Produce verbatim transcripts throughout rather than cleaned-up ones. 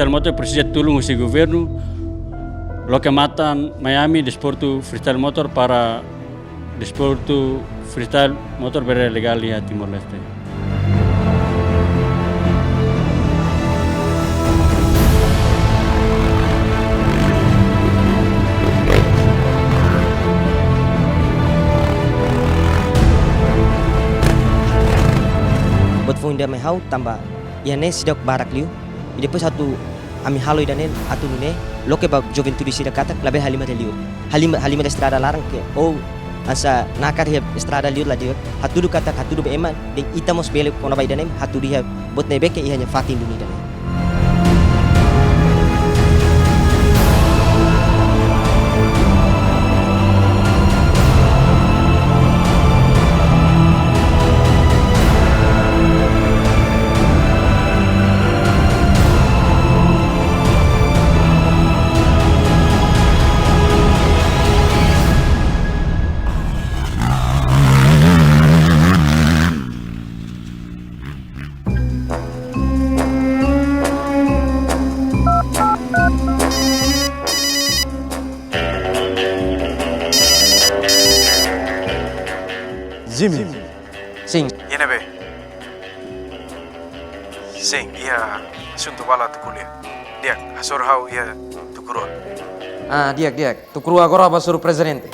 Freestyle motor presiza tulun husi governu, loke matan mai ami desportu freestyle motor para desportu freestyle motor bele legál iha Timor-Leste. Buat foun ida mai ha'u tanba iha ne'e seidauk barak liu. I depois atu ami halo ida-ne'e atu nune'e loke ba juventude sira katak labele halimar iha li'ur. Halimar, halimar iha estrada laran ke ou hanesan nakar iha estrada li'ur la di'ak. Hatudu katak hatudu ba ema, dehan ita mós bele kona-ba ida-ne'e, hatudu iha buat ne'ebé ke iha nia fatin duni ida-ne'e. Jimmy. Sin. Iha ne'ebé? Sin, iha asuntu balu atu ko'alia. Di'ak, hasoru ha'u iha tuku rua. Ah, di'ak, di'ak. Tuku rua agora ba hasoru prezidente.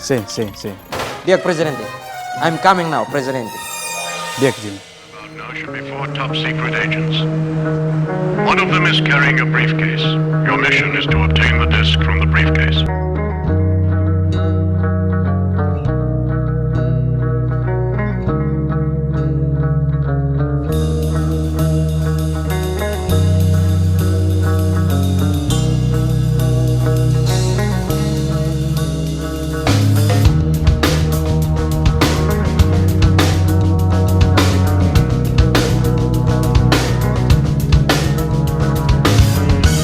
Sin, sin, sin. Di'ak, prezidente. I'm coming now, prezidente. Di'ak, Jimmy. Now should be four top secret agents. One of them is carrying a briefcase. Your mission is to obtain the disc from the briefcase.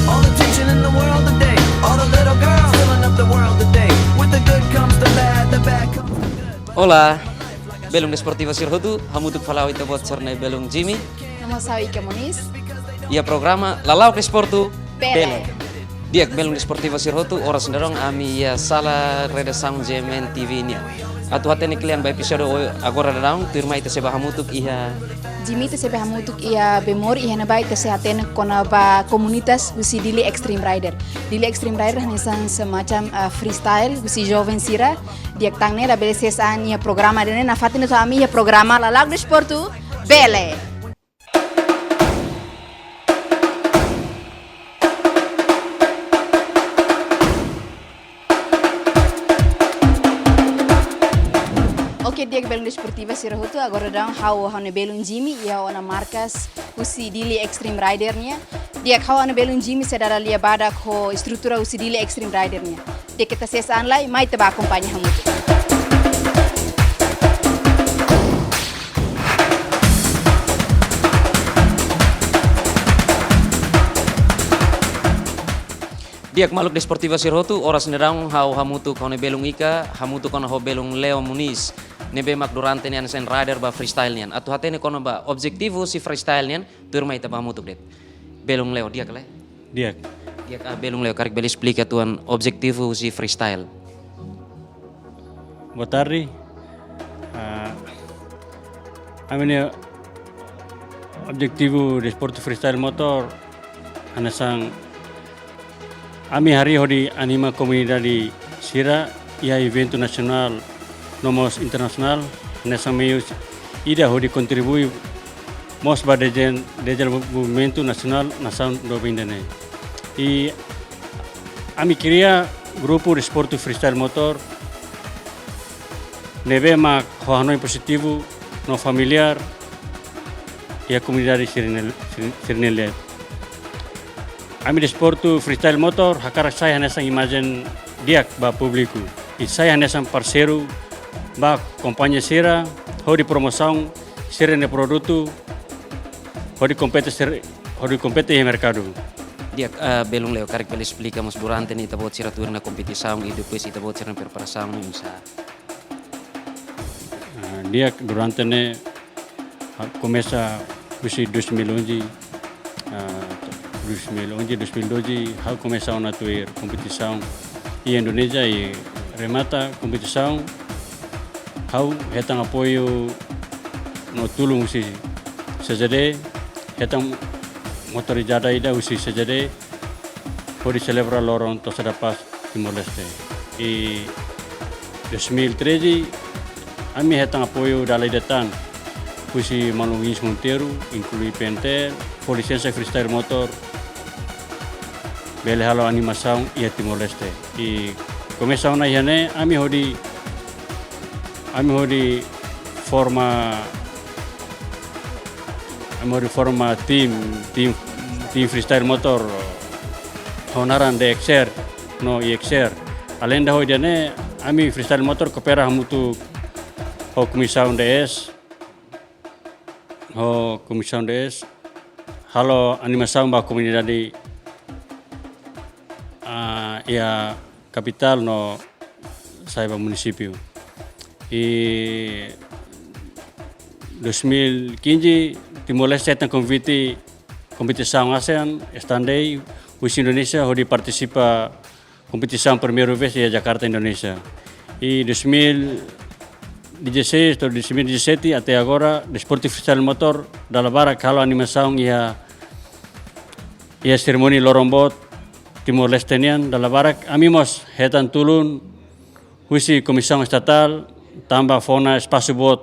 All the tension in the world today, all the little girls filling up the world today. With the good comes the bad, the bad comes the good. Olá, belun desportiva sira hotu, hamutuk fali ho ita-boot sira-nia belun Jimmy. Nomós ha'u Ika Moniz. Iha programa Lala'ok Desportu Bele. Bele. Di'ak, belun desportiva sira hotu, oras ne'e daudaun ami iha sala redasaun G M N T V nian. Atu hatene kle'an ba episódiu agora daudaun, tuirmai ita sei bá hamutuk iha. Jimmy, ita sei bá hamutuk iha Bemor, iha ne'ebá ita sei hatene kona-ba komunitas husi Dili Extreme Rider. Dili Extreme Rider hanesan semacam, eh, freestyle husi joven sira. Di'ak, tan ne'e labele ses an iha programa ida-ne'e, nafatin de'it ho ami iha programa Lala'ok Desportu Bele. Oke, di'ak belun desportiva sira hotu, agora daudaun ha'u ho ha'u-nia belun Jimmy, iha ona markas husi Dili Extreme Rider nian. Di'ak, ha'u ho ha'u-nia belun Jimmy sei dada lia badak ho estrutura husi Dili Extreme Rider nian. Di'ak, keta ses an lai, mai ita bá akompaña hamutuk. Di'ak maluk desportiva sira hotu, oras ne'e daudaun ha'u hamutuk ho ha'u-nia belun Ika, hamutuk ona ho belun Leo Moniz, ne'ebé mak durante ne'e hanesan rider ba freestyle nian. Atu hatene kona-ba objetivu husi freestyle nian, tuirmai ita bá hamutuk de'it. Belun Leo, di'ak ka lae? Di'ak. Di'ak, ah, belun Leo, karik bele esplika uitoan objetivu husi freestyle? Boa tarde. Ah, ami-nia objetivu desportu freestyle motor hanesan ami harii hodi anima komunidade sira iha eventu nasionál no mós internasionál, hanesan meius ida hodi kontribui mós ba dezen-, dezenvolvimentu nasionál nasaun doben ida-ne'e. I ami kria grupu desportu freestyle motor ne'ebé mak ho hanoin pozitivu no familiár iha komunidade sira-nia, sira-, sira-nia leet. Ami desportu freestyle motor hakarak sai hanesan imajen di'ak ba públiku. I sai hanesan parseiru ba kompañia sira hodi promosaun sira-nia produtu hodi kompete sira, hodi kompete iha merkadu. Di'ak, ah, belun Leo, karik bele esplika mós durante ne'e ita-boot sira tuir ona kompetisaun i depois ita-boot sira-nia preparasaun ne'e oinsá? Ah, di'ak, durante ne'e, ah, komesa husi dois mil e onze, ah, dois mil onze, dois mil doze, ha'u komesa ona tuir kompetisaun iha Indonézia i remata kompetisaun, ha'u hetan apoiu no tulun husi C J D, hetan motorizada ida husi C J D, hodi selebra loron Tocha da Paz Timor-Leste. I dois mil treze, ami hetan apoiu dala ida tan husi maun Luis Monteiro, inklui P N T L, fó lisensa freestyle motor, bele halo animasaun iha Timor-Leste. I komesa ona iha ne'e, ami hodi, ami hodi forma, ami hodi forma tim, tim, tim freestyle motor ho naran D X R no I X R. Aleinde ho ida-ne'e, ami freestyle motor koopera hamutuk ho Komisaun D S, ho Komisaun D S, halo animasaun ba komunidade, ah, iha kapitál no sai ba munisípiu. I dois mil quinze, Timor-Leste hetan konvite kompetisaun ASEAN, Stand Day, husi Indonézia, hodi partisipa kompetisaun primeira vez iha Jakarta, Indonézia. I dois mil dezasseis to'o dois mil dezassete até agora, desportu freestyle motor dala barak halo animasaun iha, iha serimónia loron boot Timor-Leste nian, dala barak ami mós hetan tulun husi Komisaun Estatál, tanba fó ona espasu boot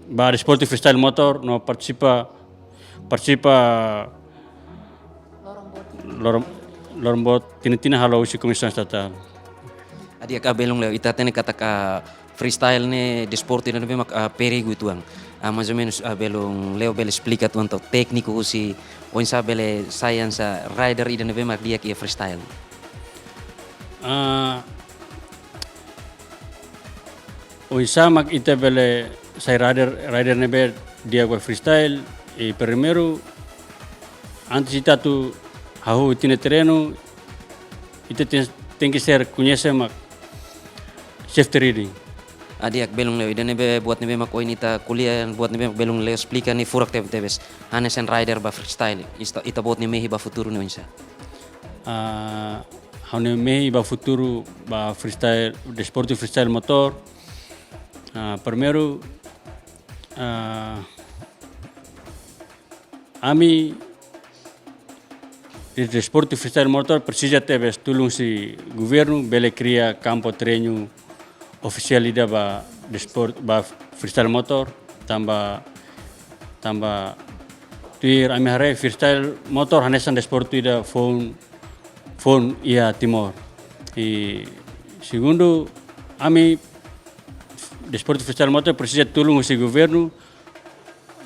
ba desportu freestyle motor no partisipa, partisipa loron, loron boot tinan-tinan halo husi Komisaun Estatál. Di'ak, ah, belun Leo, ita hatene katak freestyle ne'e desportu ida ne'ebé mak, ah, perigu uitoan. Ah, mais ou menus, ah, belun Leo bele esplika uitoan to'ok tékniku husi oinsá bele sai hanesan rider ida ne'ebé mak di'ak iha freestyle. Ah, oinsá mak ita bele sai rider, rider ne'ebé di'ak ba freestyle. I primeiru, antes ita atu hahú tinan treinu, ita ten, tenke ser koñese mak safety riding. Ah, di'ak, belun Leo, ida ne'ebé buat ne'ebé mak ohin ita ko'alia, buat ne'ebé mak belun Leo esplika ne'e furak tebetebes. Hanesan rider ba freestyle, ita, ita-boot nia mehi ba futuru ne'e oinsá? Ah, ha'u-nia mehi ba futuru ba freestyle, desportu freestyle motor. Ah, primeiru, ah, ami, desportu freestyle motor presiza tebes tulun husi governu, bele kria kampu treinu ofisiál ida ba desport, ba freestyle motor, tanba, tanba tuir ami haree freestyle motor hanesan desportu ida foun, foun iha Timor. I segundu, ami desportu freestyle motor presiza tulun husi governu,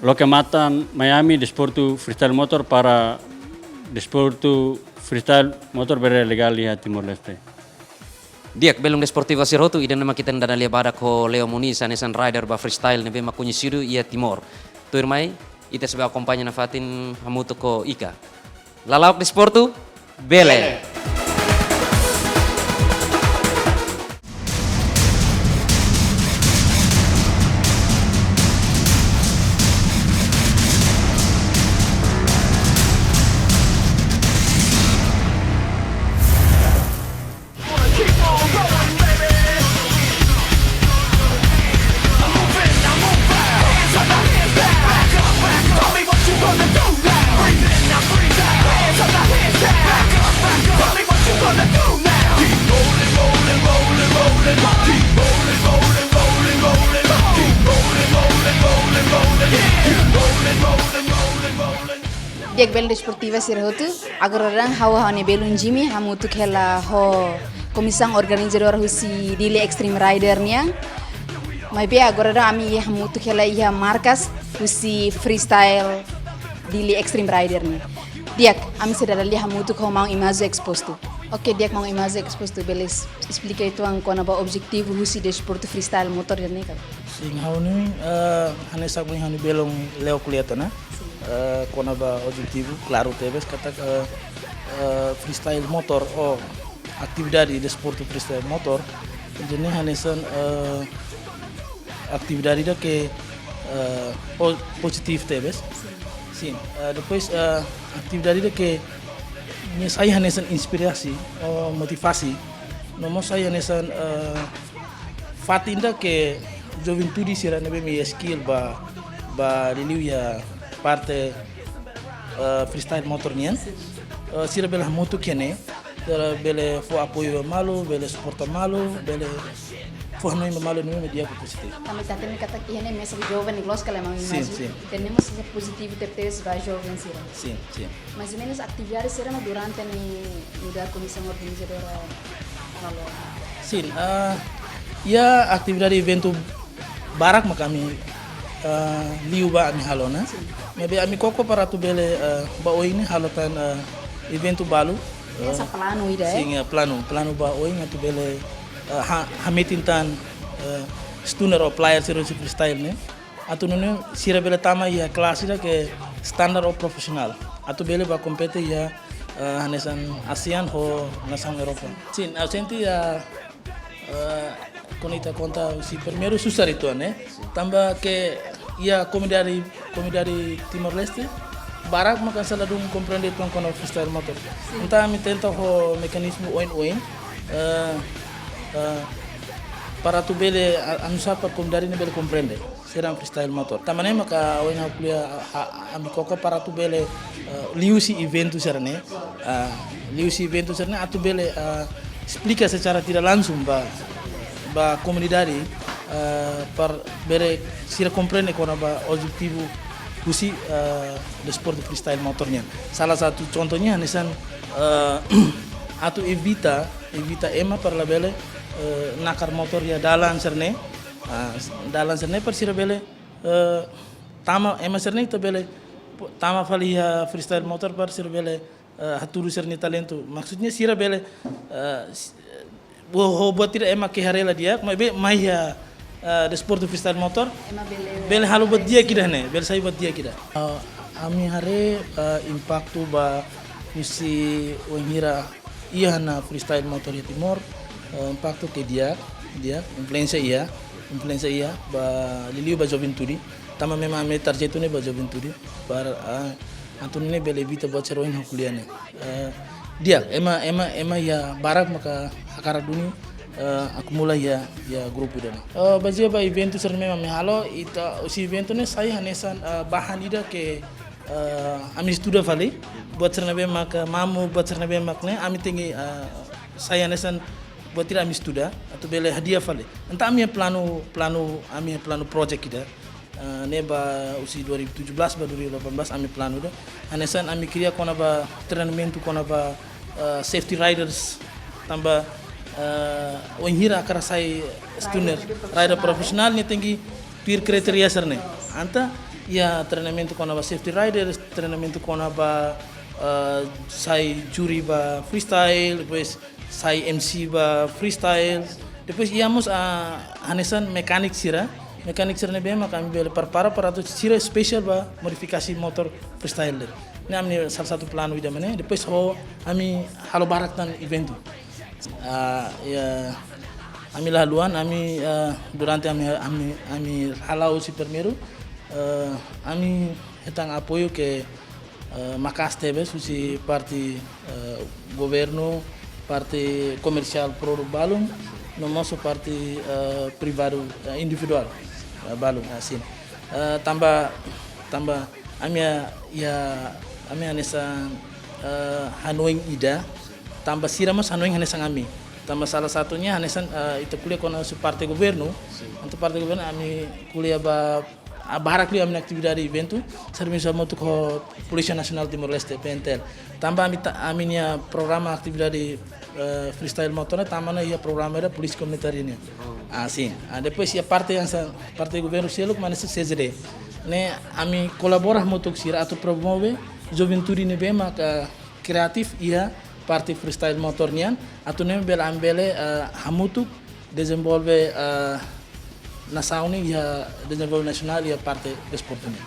loke matan mai ami desportu freestyle motor para desportu freestyle motor bele legál iha Timor-Leste. Di'ak, belun desportiva sira hotu, ida-ne'e mak ita-nia dada-lia badak ho Leo Moniz, hanesan rider ba freestyle ne'ebé mak koñesidu iha Timor. Tuirmai, ita sei bá akompaña nafatin hamutuk ho Ika. Lala'ok desportu, bele. Di'ak, belun desportiva sira hotu, agora daudaun ha'u ho ha'u-nia belun Jimmy hamutuk hela ho komisaun organizadora husi Dili Extreme Rider nian. Maibé agora daudaun ami hamutuk hela iha markas husi freestyle Dili Extreme Rider nian. Di'ak, ami sei dada lia hamutuk ho maun Imazu Exposto. Oke, di'ak, maun Imazu Exposto, bele es-, esplika uitoan kona-ba objetivu husi desportu freestyle motor ne'e ka? Sin, ha'u-nia, eh, hanesan ohin ha'u-nia belun Leo ko'alia tiha ona. Eh, kona-ba objetivu, klaru tebes katak, eh, freestyle motor ou atividade desportu freestyle motor, ida-ne'e hanesan, eh, atividade ida ke, eh, po-, pozitivu tebes. Sin, eh, depois, eh, atividade ida ke nia sai hanesan inspirasi, oh, motivasi. No mós sai hanesan, eh, fatin ida ke juventude sira ne'ebé mak iha skill ba, ba liuliu iha parte, eh, freestyle motor nian. Eh, sira bele hamutuk iha ne'e, sira bele fó apoiu ba malu, bele suporta malu, bele fó hanoin ba malu ne'ebé mak di'ak ka positivu. Tanba ita hatene katak iha ne'e mesak joven loos kala ema. Sin, sin. Tenemos positivu tebes ba joven sira. Sin, sin. Mais ou menus atividade sira-ne'e durante ami nu'udar komisaun organizadora halo. Sin, ah, iha atividade eventu barak mak ami, ah, liu ba ami halo ona. Sin. Maibé ami koko para atu bele, ah, ba oin ne'e halo tan, ah, eventu balu. Hanesan, ah, planu ida, eh? Sin, ya, planu. Planu ba oin atu bele, ah, ha-, hametin tan, ah, stunner ou player sira husi freestyle ne'e. Atu nune'e sira bele tama iha klase ida ke standar ou profisionál. Atu bele ba kompete iha, eh, hanesan ASEAN ho nasaun Europa. Sin, ha'u sente iha, eh, kuandu ita konta husi primeiru susar uitoan, eh. Tanba ke iha komunidade, komunidade Timor-Leste, barak mak hanesan ladún komprende uitoan kona-ba freestyle motor. Sin. Entaun ami tenta ho mekanizmu oin-oin, eh, eh, para atu bele a-, anunsiar para komunidade ne'e bele komprende saida freestyle motor. Tanba ne'e maka ohin ha'u ko'alia, ha-, ami koko para atu bele, eh, liuhusi eventu sira-ne'e. Ah, liuhusi eventu sira-ne'e atu bele, eh, esplika secara tidak langsung ba, ba komunidade, eh, para bele sira komprende kona-ba objetivu husi, eh, desportu freestyle motor nian. Salah satu contohnya hanesan, eh, atu evita, evita ema para labele, eh, nakar motor iha dalan sira-ne'e. Ah, dalan sira-ne'e para sira bele, eh, tama, ema sira-ne'e ita bele po-, tama fali iha freestyle motor para sira bele, eh, hatudu sira-nia talentu. Maksudnya sira bele, eh, s-, ho, ho buat ida ema ke haree la di'ak, maibé mai iha, eh, desportu freestyle motor, ema bele, bele halo buat di'ak ida ne'e, bele sai buat di'ak ida. Eh, ami haree, eh, impaktu ba husi wainhira iha ona freestyle motor iha Timor, eh, impaktu ke di'ak, di'ak, influénsia iha, influénsia iha ba liuliu ba juventude. Tanba memang ami tarjetu ne'e ba juventude, para, ah, atu nune'e bele evita buat sira ohin ha'u ko'alia ne'e. Eh, di'ak, ema, ema, ema iha barak maka hakarak duni, eh, akumula iha, iha grupu ida-ne'e. Eh, bazeia ba eventu sira memang ami halo, ita husi eventu ne'e sai hanesan, eh, bahan ida ke, eh, ami estuda fali, buat sira ne'ebé mak mamuk, buat sira ne'ebé mak ne'e, ami tenke, eh, sai hanesan buat ida ami estuda, atu bele hadi'a fali. Entaun ami planu, planu, ami planu project ida, eh, ne'e ba husi dua ribu tujuh belas ba dua ribu delapan belas ami planu ida. Hanesan ami kria kona-ba treinamentu kona-ba, eh, safety riders, tanba, eh, wainhira hakarak sai stunner, rider profesionál, rider profesionál, nia tenke tuir kritéria sira-ne'e. Entaun iha treinamentu kona-ba safety riders, treinamentu kona-ba, eh, sai juri ba freestyle, depois sai M C ba freestyle. Depois iha mós, ah, hanesan mekanik sira. Mekanik sira ne'ebé mak ami bele prepara para atu sira espesiál ba modifikasi motor freestyle de'it. Ne'e ami salah satu planu ida mak ne'e. Depois ho ami halo barak tan eventu. Ah, ya, ami la haluha, ami, ah, durante ami, ami, ami hala'o husi primeiru, ah, ami hetan apoiu ke eh, maka'as tebes husi parte, eh, governu, parte komersiál produk balun, no mós parte, eh, privadu, eh, individuál, eh, balun, asin. Eh, tanba, tanba ami iha, iha, ami hanesan, eh, hanoin ida, tanba sira mós hanoin hanesan ami. Tanba salah satunya hanesan, eh, ita ko'alia kona-ba parte governu, entaun parte governu ami ko'alia ba, ah, barak liu ami-nia atividade eventu, servisu hamutuk ho Polísia Nasionál Timor-Leste, P N T L. Tanba ami ta-, ami-nia programa atividade, eh, freestyle motor ne'e tama ona iha programa ida Polísia Komunitária nian. Ah, sin. Ah, depois iha parte hanesan, parte governu seluk mak hanesan C Z D. Ne'e ami kolabora hamutuk sira atu promove juventude ne'ebé maka kreativu iha parte freestyle motor nian, atu nune'e bele ami bele, eh, hamutuk dezenvolve, eh, nasaun nian iha dezenvolve nasionál iha parte desportu nian.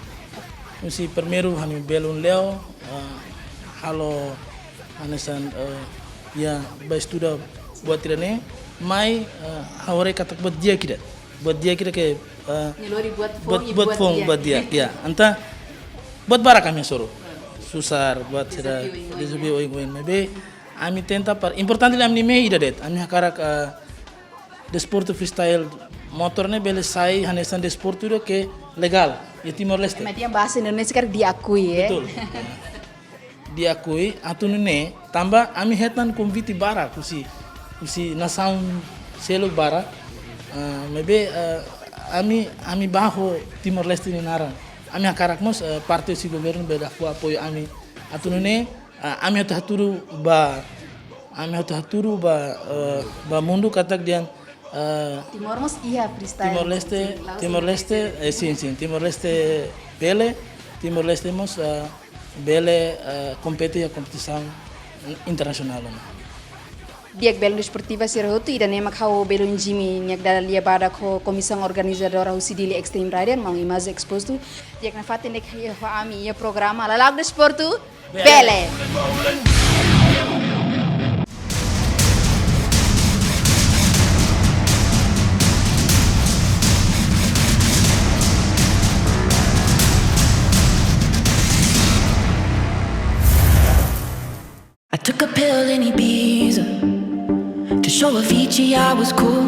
Husi primeiru ami belun leo, eh, halo hanesan, eh, iha ba estuda buat ida-ne'e, mai, eh, ha'u haree katak buat di'ak ida. Buat di'ak ida ke, eh, nia lori buat, buat foun, buat di'ak, buat di'ak, ya. Entaun buat barak ami hasoru. Susar, buat sira, dezafiu oioin. Dezafiu oioin, maibé ami tenta para, importante liu ami-nia mehi ida de'it. Ami hakarak, ah, desportu freestyle motor ne'e bele sai hanesan desportu ida ke legál iha Timor-Leste. Ema dehan bahasa Indonesia karik diakui, ya. Betul. Diakui, atu nune'e, tanba ami hetan konvite barak husi, husi nasaun seluk barak. Ah, maibé, ah, ami, ami bá ho Timor-Leste nia naran. Ami hakarak mós, ah, parte husi governu bele fó apoiu ami. Atu nune'e, ah, ami atu hatudu ba, ami atu hatudu ba, eh, ba mundu katak dehan, eh, Timor mós iha freestyle. Timor-Leste, sin, Laos Timor-Leste, eh, sin, sin, Timor-Leste bele, Timor-Leste mós, eh, bele, eh, kompete iha kompetisaun internasionál ona. Di'ak, belun desportiva sira hotu, ida-ne'e mak ha'u belun Jimmy nia dada lia badak ho komisaun organizadora husi Dili Extreme Rider, maun Imazio Exposto. Di'ak, nafatin de'it ho ami iha programa Lala'ok Desportu, bele. I took a pill in Ibiza to show Avicii I was cool.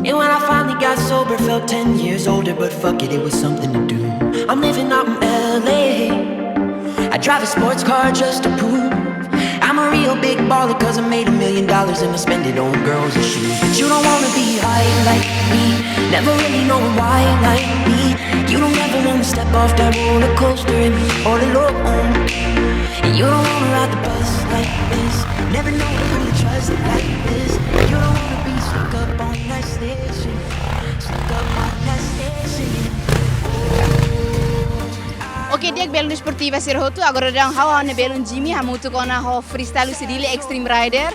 And when I finally got sober, felt ten years older, but fuck it, it was something to do. I'm living out in L A. I drive a sports car just to prove I'm a real big baller, 'cause I made a million dollars and I spend it on girls and shoes. But you don't wanna be high like me, never really knowing why like me. You don't ever wanna step off that roller coaster and be all alone. And you don't wanna ride the bus like this. Never know who to trust like this. You don't wanna be stuck up on that station. Stuck up on that station. Oke, di'ak belun desportiva sira hotu, agora daudaun ha'u ho ha'u-nia belun Jimmy hamutuk ona ho freestyle husi Dili Extreme Rider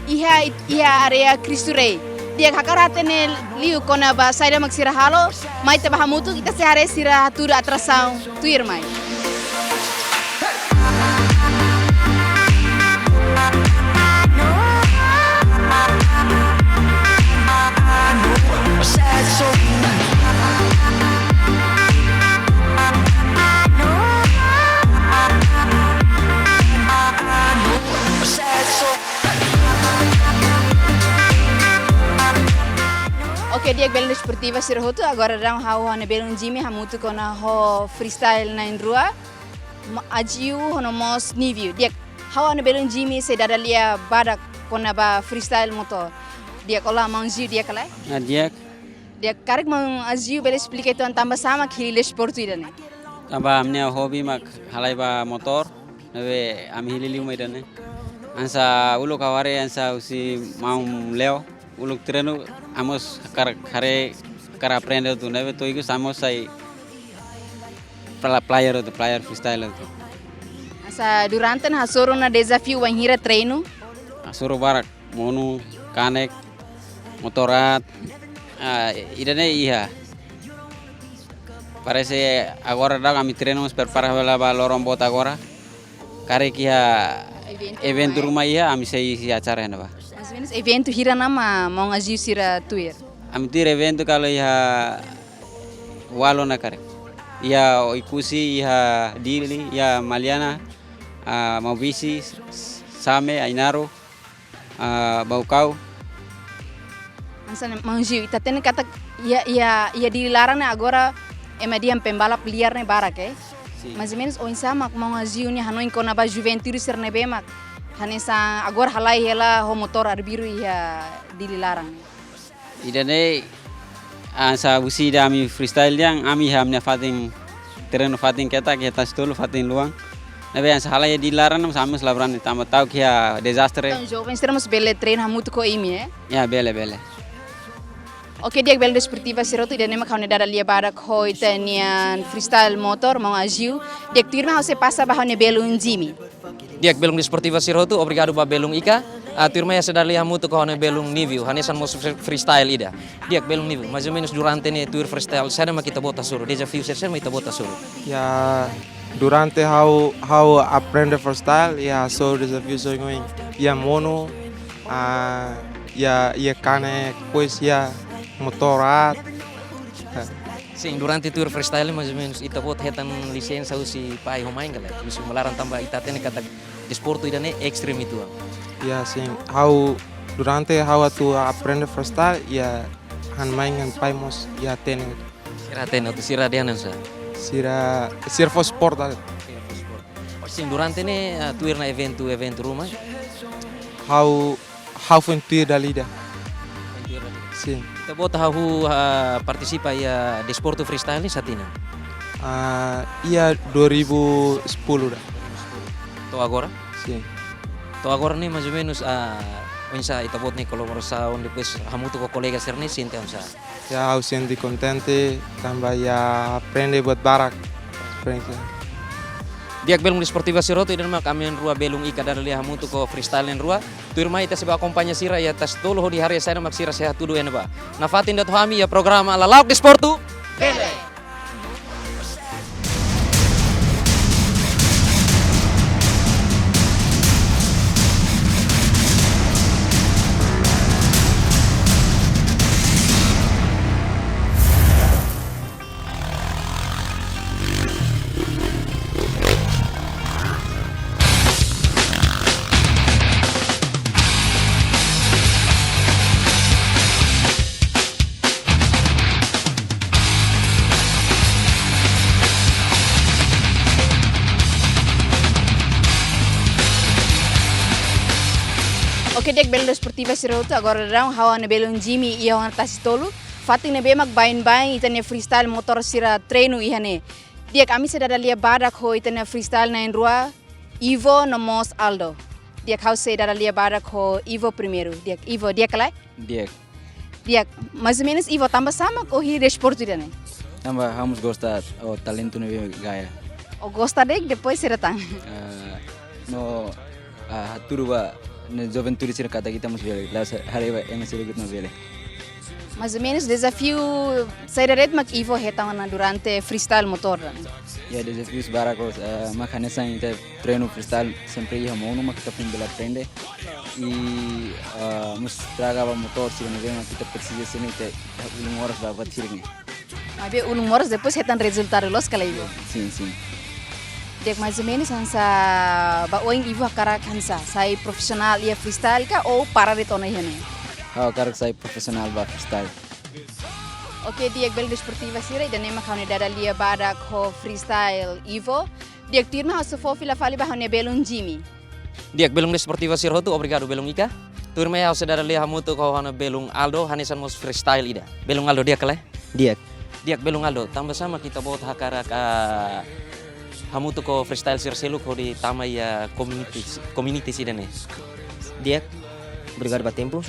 iha, iha área Cristo Rei. Di'ak, hakarak hatene liu kona-ba saida mak sira halo, mai ita bá hamutuk, ita sei haree sira hatudu atrasaun tuirmai. Oke, di'ak belun desportiva sira hotu, agora daudaun ha'u ho ha'u-nia belun Jimmy hamutuk ona ho freestyle na'in-rua, Ma-, Aziu ho no mós Niviu. Di'ak, ha'u ho ha'u-nia belun Jimmy sei dada lia badak kona-ba freestyle motor. Di'ak, olá, maun Aziu, di'ak ka lae? Ah, di'ak. Di'ak, karik maun Aziu bele esplika uitoan tanba sá mak hili desportu ida-ne'e? Tanba ami-nia hobi mak halai ba motor, ne'ebé ami hili liu mai ida-ne'e. Hanesan uluk ha'u haree hanesan husi maun Leo, uluk treinu, ami mós hakarak haree, hakarak aprende hotu, ne'ebé to'o ikus ami mós sai pla-, player hotu, player freestyle hotu. Hanesan durante ne'e hasoru ona dezafiu wainhira treinu? Hasoru barak, monu, kanek, motor aat, ah, ida-ne'e iha. Parese agora daudaun ami treinu mós prepara hela ba loron boot agora. Karik iha eventu, eventu ruma iha, ami sei iha acara iha ne'ebá. Mais ou menus eventu hira ona mak maun Aziu sira tuir? Ami tuir eventu kalau iha ualu ona karik. Iha Oekusi, iha Dili, iha Maliana, ah, Maubisse, Same, Ainaro, ah, Baucau. Hanesan maun Aziu, ita hatene katak iha, iha, iha Dili laran ne'e agora ema dehan pembalap liar ne'e barak, eh? Sin. Mais ou menus oinsá mak maun Aziu nia hanoin kona-ba juventude sira ne'ebé mak hanesan agora halai hela ho motor arbiru iha Dili laran ne'e? Ida-ne'e hanesan husi ida ami freestyle dehan, ami iha ami-nia fatin, treinu fatin ketak, iha tasi tolu fatin luan. Ne'ebé hanesan halai iha Dili laran, ami mós la brani tanba ta'uk iha dezastre. Entaun, joven sira mós bele treinu hamutuk ho imi, eh? Ya, bele, bele. Oke, di'ak belun desportiva sira hotu, ida-ne'e mak ha'u-nia dada lia badak ho ita-nian freestyle motor, maun Aziu. Di'ak, tuirmai ha'u sei pasa ba ha'u-nia belun Jimmy. Di'ak belun desportiva sira hotu, obrigadu ba belun Ika. Ah, tuirmai ha'u sei dada lia hamutuk ho ha'u-nia belun Niviu, hanesan mós fre-, freestyle ida. Di'ak belun Niviu, mais ou menus durante ne'e tuir freestyle, saida mak ita-boot hasoru, dezafiu saida mak ita-boot hasoru? Ya, durante ha'u, ha'u aprende freestyle, ya, hasoru dezafiu oioin. Ya, monu, ah, ya, ya kanek, depois ya motor aat. Ya. Sin, durante tuir freestyle mais ou menus ita-boot hetan lisensa husi pai ho mãe ka lae? Husi uma laran tanba ita hatene katak desportu ida-ne'e ekstremu uitoan. Ya, sin. Ha'u durante ha'u atu aprende freestyle, ya, ha'u-nia mãe, ha'u-nia pai mós, ya, hatene. Sira hatene, atu sira dehan nusá? Sira, sira fó suporta. Sin, durante ne'e, ah, tuir ona eventu, eventu ruma? Ha'u, ha'u foin tuir dala ida. Sin. Ita-boot hahú, ah, partisipa iha desportu freestyle ne'e sá tinan? Ah, iha dua ribu sepuluh dah. To'o agora? Sin. To'o agora ne'e mais ou menus, ah, oinsá ita-boot nia kolaborasaun, depois hamutuk ho kolega sira-ne'e sente oinsá? Ya, ha'u sente kontente, tanba ya aprende buat barak. Aprende. Di'ak, belun desportiva sira hotu, ida-ne'e mak ami na'in-rua belun ika dada lia hamutuk ho freestyle na'in-rua. Tuirmai ita sei bá akompaña sira iha Tasitolu hodi haree saida mak sira sei hatudu iha ne'ebá. Nafatin de'it ho ami iha programa Lala'ok Desportu. Bele. Oke, di'ak belun desportiva sira hotu, agora daudaun ha'u ho ha'u-nia belun Jimmy iha ona Tasitolu. Fatin ne'ebé mak baibain ita-nia freestyle motór sira treinu iha ne'e. Di'ak, ami sei dada lia badak ho ita-nia freestyle na'in-rua, Ivo no mós Aldo. Di'ak, ha'u sei dada lia badak ho Ivo primeiru. Di'ak, Ivo, di'ak ka lae? Di'ak. Di'ak, mais ou menus Ivo, tanba sá mak o hili desportu ida-ne'e? Tanba ha'u mós gosta, o talentu ne'ebé gaya. O gosta de'it, depois sira tan. Ah, no, ah, hatudu ba, ne'e juventude sira katak ita mós bele. La'ós haree ba ema sira de'it mak bele. Mais ou menus dezafiu saida de'it mak Ivo hetan ona durante freestyle motór ne'e? Ya, dezafius barak, eh, mak hanesan ita treinu freestyle sempre iha monu mak ita foin bele aprende. I, eh, mós estraga ba motór sira ne'ebé mak ita presiza sira-ne'e ita ulun oras ba buat sira-ne'e. Maibé ulun oras depois hetan rezultadu loos ka lae, Ivo? Sin, sin. Di'ak, mais ou menus hanesan ba oin Ivo hakarak hanesan sai profisionál iha freestyle ka ou para de'it ona iha ne'e? Ha'u hakarak sai profisionál ba freestyle. Oke, di'ak belun desportiva sira, ida-ne'e mak ha'u-nia dada lia badak ho freestyle Ivo. Di'ak, tuirmai ha'u sei fó fila fali ba ha'u-nia belun Jimmy. Di'ak belun desportiva sira hotu, obrigadu belun ika. Tuirmai ha'u sei dada lia hamutuk ho ha'u-nia belun Aldo, hanesan mós freestyle ida. Belun Aldo, di'ak ka lae? Di'ak. Di'ak belun Aldo, tanba sá mak ita-boot hakarak, ah, hamutuk ho freestyle sira seluk hodi tama iha community, community ida-ne'e? Di'ak, obrigadu ba tempu.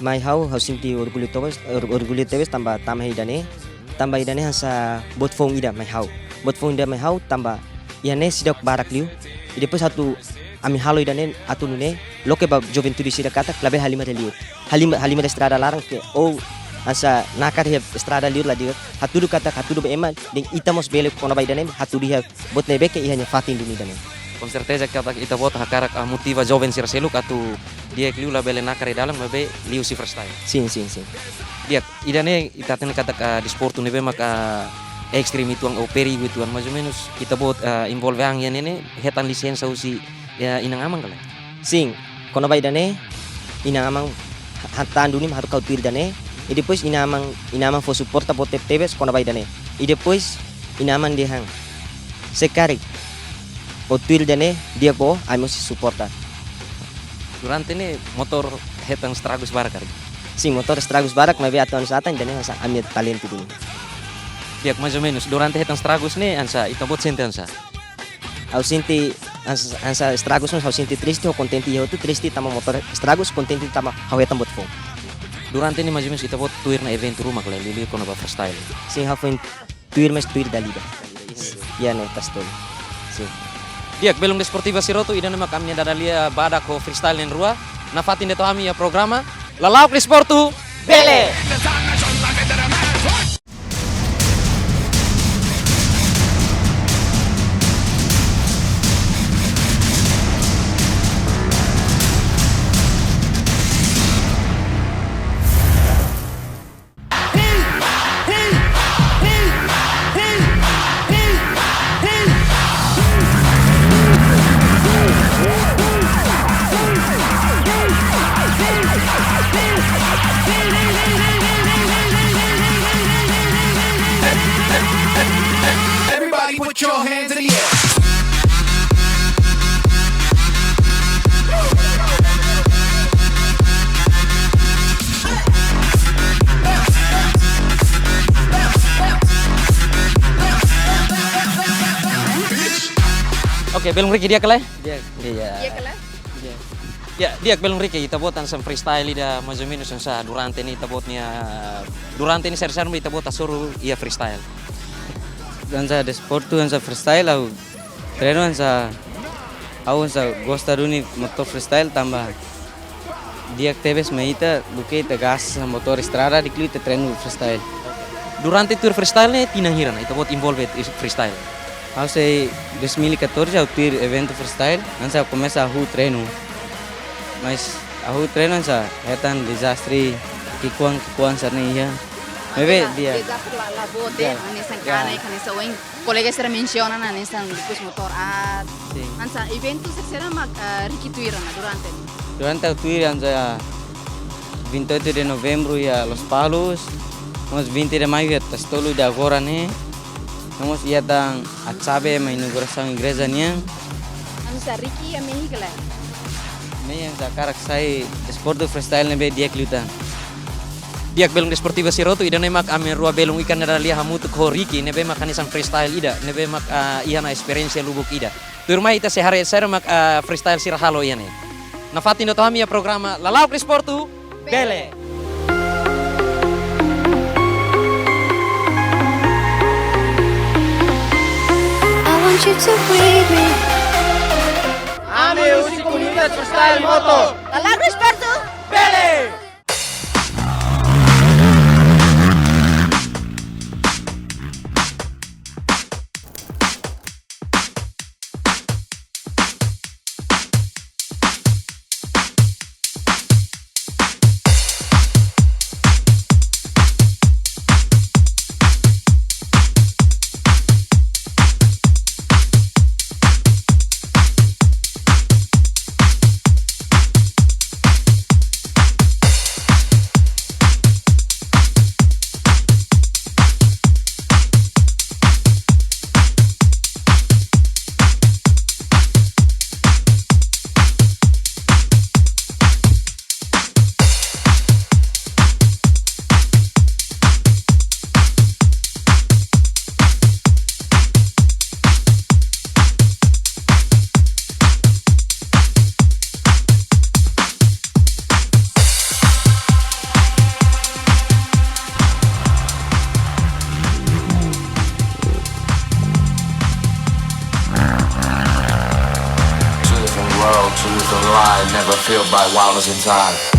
Mai ha'u, ha'u sente orgullu tebes, or-, orgullu tebes tanba tama iha ida-ne'e. Tanba ida-ne'e hanesan buat foun ida mai ha'u. Buat foun ida mai ha'u tanba iha ne'e seidauk barak liu. I depois atu ami halo ida-ne'e atu nune'e loke ba juventude sira katak labele halimar iha li'ur. Halimar, halimar estrada laran ka ou hanesan nakar iha estrada li'ur la di'ak. Hatudu katak hatudu ba ema, dehan ita mós bele kona-ba ida-ne'e, hatudu iha buat ne'ebé ke iha nia fatin duni ida-ne'e. Com certeza katak ita-boot hakarak, ah, motiva joven sira seluk atu di'ak liu labele nakar iha dalan maibé liu husi freestyle. Sin, sin, sin. Di'ak, ida-ne'e ita hatene katak, ah, desportu ne'ebé maka ekstremu uitoan ou perigu uitoan, mais ou menus ita-boot, ah, envolve an iha ne'e ne'e hetan lisensa husi, ya, inan-aman ka lae? Sin, kona-ba ida-ne'e, inan-aman ha-, hatán duni mak ha'u tuir ida-ne'e. I depois inan-aman, inan-aman fó suporta boot tebetebes kona-ba ida-ne'e. I depois inan-aman dehan, se karik o tuir ida-ne'e di'ak ba o, ami mós sei suporta. Durante ne'e motór hetan estragus barak karik? Sin, motór estragus barak, maibé atu hanesan ida-ne'e hanesan ami-nia talentu duni. Di'ak, mais ou menus, durante hetan estragus ne'e hanesan ita-boot sente hanesan? Ha'u sente hanesan, hanesan estragus, mas ha'u sente triste ho kontente iha hotu, triste tanba motór estragus, kontente tanba ha'u hetan buat foun. Durante ne'e mais ou menus ita-boot tuir ona eventu ruma ka lae, liuliu kona-ba freestyle? Sin, ha'u foin tuir, mas tuir dala ida. Iha ne'e Tasitolu. Sin. Di'ak belun desportiva sira hotu, ida-ne'e mak ami-nia dada lia badak ho freestyle na'in-rua. Nafatin de'it ho ami iha programa Lala'ok Desportu. Bele. Oke, belun Ricky, di'ak ka lae? Di'ak. Iya. Di'ak ka lae? Di'ak. Ya, di'ak, belun Ricky, ita-boot hanesan freestyle ida mais ou menus hanesan durante ne'e ita-boot nia, durante ne'e sériu-sériu mak ita-boot hasoru iha freestyle. Hanesan desportu hanesan freestyle, ha'u treinu hanesan, ha'u hanesan gosta duni motór freestyle tanba di'ak tebes mai ita, duké ita gasta motór estrada, di'ak liu ita treinu freestyle. Durante tuir freestyle ne'e tinan hira ona ita-boot envolve iha freestyle? Ha'u sei dois mil e catorze ha'u tuir eventu freestyle, hanesan komesa ha'u treinu. Mas ha'u treinu hanesan hetan dezastre, ki'ikoan, ki'ikoan sira-ne'e iha. Maibé di'ak. Dezastre la, la boot, ya, hanesan, ya, kanek, hanesan oin kolega sira mensiona hanesan depois motór aat. Sin. Hanesan eventu sira-ne'e mak, eh, Ricky tuir ona durante ne'e? Durante ha'u tuir hanesan vinte e oito de novembro iha Lospalos, mós vinte de maio iha Tasi Tolu ida agora ne'e. Mós iha tan Atsabe mak inaugurasaun igreja nian. Hanesan Ricky iha mehi ka lae? Mehi hanesan hakarak sai desportu freestyle ne'ebé di'ak liután. Di'ak, belun desportiva sira hotu, ida-ne'e mak ami rua belun ikan ne'e lia hamutuk ho Ricky, ne'ebé mak hanesan freestyle ida, ne'ebé mak, ah, iha ona esperiénsia lubuk ida. Tuirmai ita sei haree saida mak, ah, freestyle sira halo iha ne'e. Nafatin hotu ho ami iha programa Lala'ok Desportu, Bele. I want you to breathe me. Ami husi komunitas freestyle motór. Lala'ok Desportu, Bele. Two different world, two different line, never feel by while it's in time.